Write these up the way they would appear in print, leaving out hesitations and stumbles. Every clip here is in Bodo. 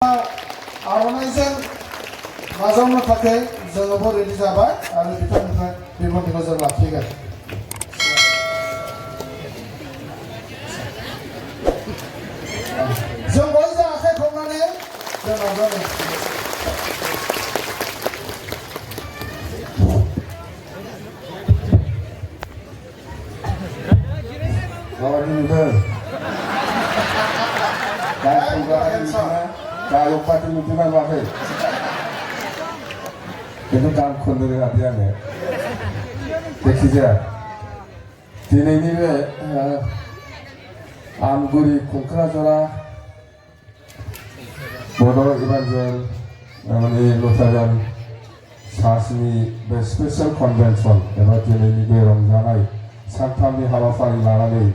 आर'नाइजों नाजावनो थाखाय जोङो रेडि जाबाय आरो बिथांनिफ्राय बिबुंथिखौ जों लाखिगोन। जों बयबो आखाइ खबनानै जों नाजागोन। माबायदि नुदों? गायक पार्टी नुदोंना नुवाखै? खिन्थु गान खननो रोङाखै आङो। जायखिजाया दिनैनि बे आमगुरि क'क्राझारा बड' इभान्जेल लुथारियान चार्चनि बे स्पेसियेल कनभेन्सन एबा दिनैनि बे रंजानाय सानथामनि हाबाफारि लानानै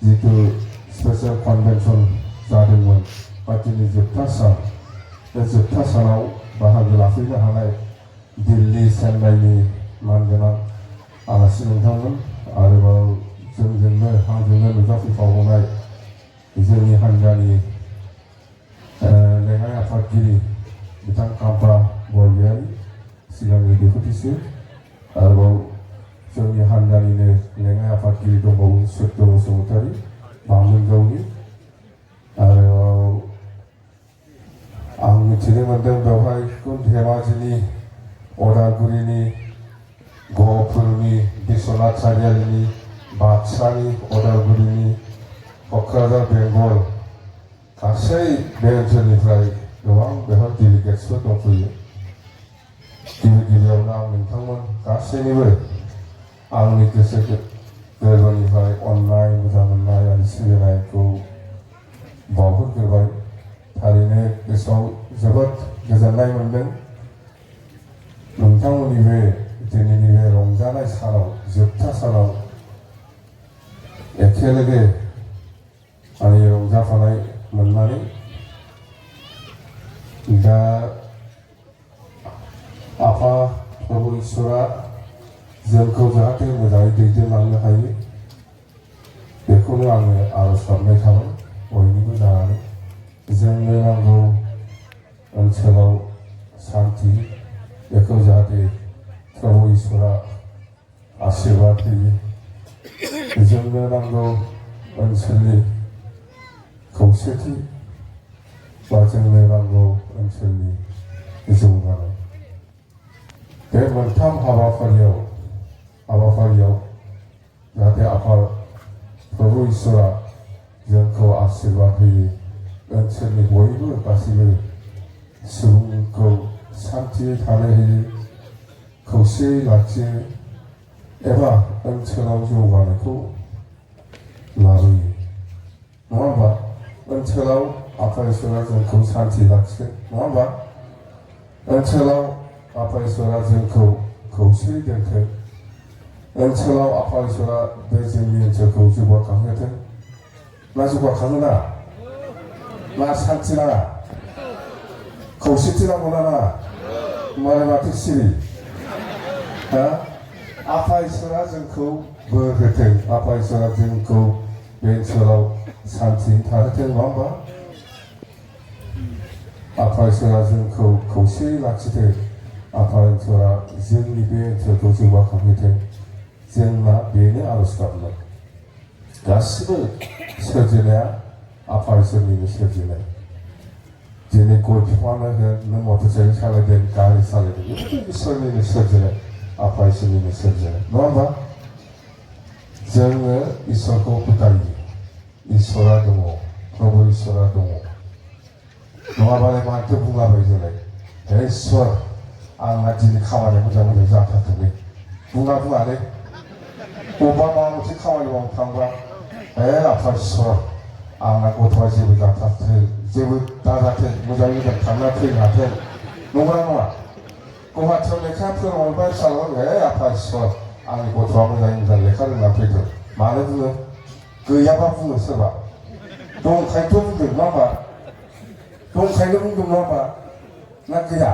जिथु स्पेसियेल कनभेन्सन जादोंमोन बा दिनै जोबथा सान, बे जोबथा सानाव बाहागो लाफैनो हानाय दिल्ली चेन्नाइनि मानगोनां आलासि नोंथांमोन आरोबाव जोंजोंनो आंजोंनो नुजाफैफावनाय जोंनि हान्जानि लेङाइ आफादगिरि बिथां काम्पा बरगयारि सिगांनि डेपुटिसि आरोबाव जोंनि हान्जानिनो लेङाइ आफादगिरि दंबावो सत्य बसुमतारी बामोनगावनि आरोबाव आं मिथिनो मोन्दों बेवहाय धेमाजिनि अदालगुरिनि गहपुरनि बिश्वनाथ सारियालिनि बाक्सानि अदालगुरिनि क'क्राझार बेंगल गासै बे ओनसोलनिफ्राय गोबां बेवहाय डेलिगेट्सफोर दंफैयो। गिबियावनो आं नोंथांमोन गासैनिबो आंनि गोसो गोरबोनिफ्राय अननाय मोजां मोननाय आरो सिबिनायखौ बावहरग्रोबाय। थारैनो गोसोआव जोबोद गोजोननाय मोन्दों नोंथांमोननि बे दिनैनि बे रंजानाय सानाव जोबथा सानाव एखेलगे आंनि रंजाफानाय मोननानै दा आफा प्रभु इसोरा जोंखौ जाहाथे मोजाङै दैदेनलांनो हायो बेखौनो आङो आर'ज गाबनाय थाबाय बयनिबो जानानै जोंनो नांगौ ओनसोलाव शान्ति बेखौ जाहाथे प्रभु इसोरा आशीर्बाद होयो। जोंनो नांगौ ओनसोलनि खौसेथि बा जोंनो नांगौ ओनसोलनि जौगानाय। बे मोनथाम हाबाफारियाव जाहाथे आफा प्रभु इसोरा जोंखौ आशीर्बाद होयो ओनसोलनि बयबो गासैबो सुबुंखौ शान्तियै थानो होयो खौसेयै लाखियो एबा ओनसोलाव जौगानायखौ लाबोयो नङा होमबा? ओनसोलाव आफा इसोरा जोंखौ शान्ति लाखिगोन नङा होमबा? ओनसोलाव आफा इसोरा जोंखौ खौसेयै दोनथों। ओनसोलाव आफा इसोरा बे जोंनि ओनसोलखौ जौगाखांहोथों। ना जौगाखाङोना? ना शान्ति नाङा? खौसेथि नांगौ ना नाङा? होमबालाय माथो सिरि? आफा इसोरा जोंखौ बोर होथों। आफा इसोरा जोंखौ बे ओनसोलाव शान्तियै थाहोथों नङा होमबा? आफा इसोरा जोंखौ खौसेयै लाखिथों। आफा इसोरा जोंनि बे ओनसोलखौ जौगाखांहोथों। जोंना बेनो आर'ज गाबनाय। गासिबो सोरजिनाया आफा इसोरनिनो सोरजिनाय। दिनै गय बिफाङानो होन नों मटर साइकेल सालायदों गारि सालायदों बेफोर इसोरनिनो सोरजिनाय आफा इसोरनिनो सोरजिनाय नङा होमबा? जोङो इसोरखौ फोथायो। इसोरा दङ, प्रभु इसोरा दङ। नङाबालाय माथो बुंलाबाय जोंलाय हे इसोर आंना दिनै खामानिया मोजां मोजां जाथारथोंलै बुङालै बबेबा माबा मोनसे खामानि मावनो थांबा हे आफा इसोर आंना गथ'आ जेबो जाथारथों जेबो दाजाथों मोजाङै मोजां थांना फैनो हाथों नंगौना नङा? गुवाहाटियाव लेखा फोरोंहरबाय फिसालाखौ हे आफा इसोर आंनि गथ'आ मोजाङै मोजां लेखा रोंना फैथों। मानो बुङो? गैयाबा बुङो सोरबा दंखायनोथ' बुंदों नङा होमबा? दंखायनो बुंदों नङा होमबा? ना गैया?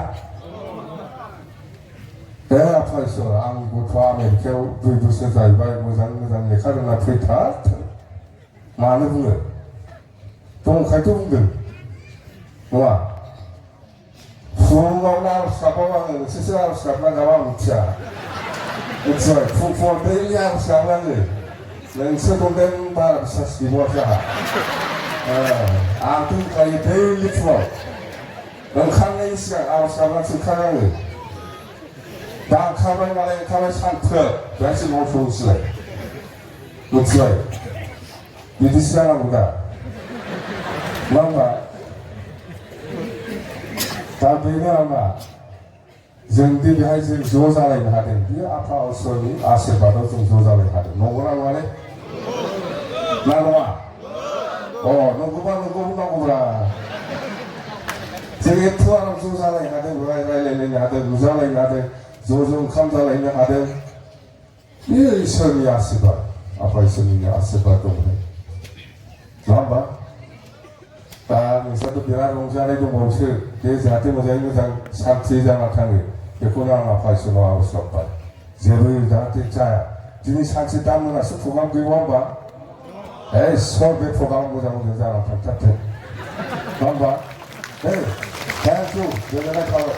हे आफा इसोर आंनि गथ'आ आमेरिकायाव 2 बोसोर जाहैबाय मोजाङै मोजां लेखा रोंना फैथारथों। मानो बुङो? दंखायनोथ' बुंदों nggak Fungau harus apa bang? Sisi harus apa nggak bisa. Itu fungau daily harus apa nih? Dan sebenarnya bar bisa dibuat sah. Antum kali daily flow. Dan karena isi harus apa sekarang nih? Dan karena santer, berarti mau fungsi. Itu itu siapa bukan? Mama. 다 배경아마 정들이 하여튼 조사를 하든 이 아파 어서니 아세바도 좀 조사를 하든 누구라 말해? 나노아 누구라 저게 투하는 조사를 하든 라이라이라이 하든 누사를 하든 조정 감사를 하든 이 선이 아세바 아파 있으니 아세바도 그래 나봐 dan satu biar orang itu mau dia hati macam sanksi jangan kami ekonomi apa semua harus dapat zero jangan percaya jadi sanksi tamu nasi program apa soal program mudah jangan percaya apa thank you jangan kalau